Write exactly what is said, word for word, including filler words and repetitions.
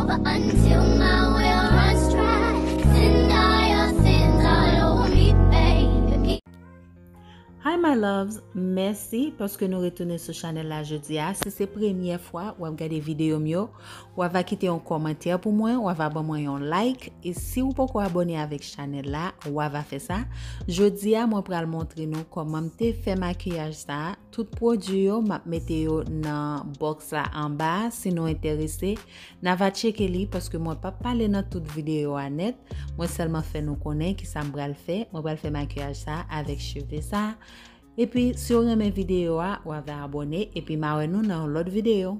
But until my will runs dry, sin are your sins all over me, baby. Hi my loves, mèsi paske nou retounen sou chanèl la jodi a. Si se premyè fwa w ap gade videyo m yo, w ava kite yon kòmantè pou mwen, w ava ban mwen yon like. E si w poko abòne avèk chanèl la, w ava fè sa. Jodi a, mwen pral montre nou kòman m te fè makiyaj sa a. Tout pwodui yo, m ap mete yo nan bòks la anba a. Si nou enterese, n ava tcheke li paske mwen p ap pale nan tout videyo a nèt. Mwen sèlman fè nou konnen kisa m pral fè. Mwen pral fè makiyaj sa avèk cheve sa. Epi, si w renmen videyo a, w ava abòne. Epi, m a wè nou nan yon lòt videyo.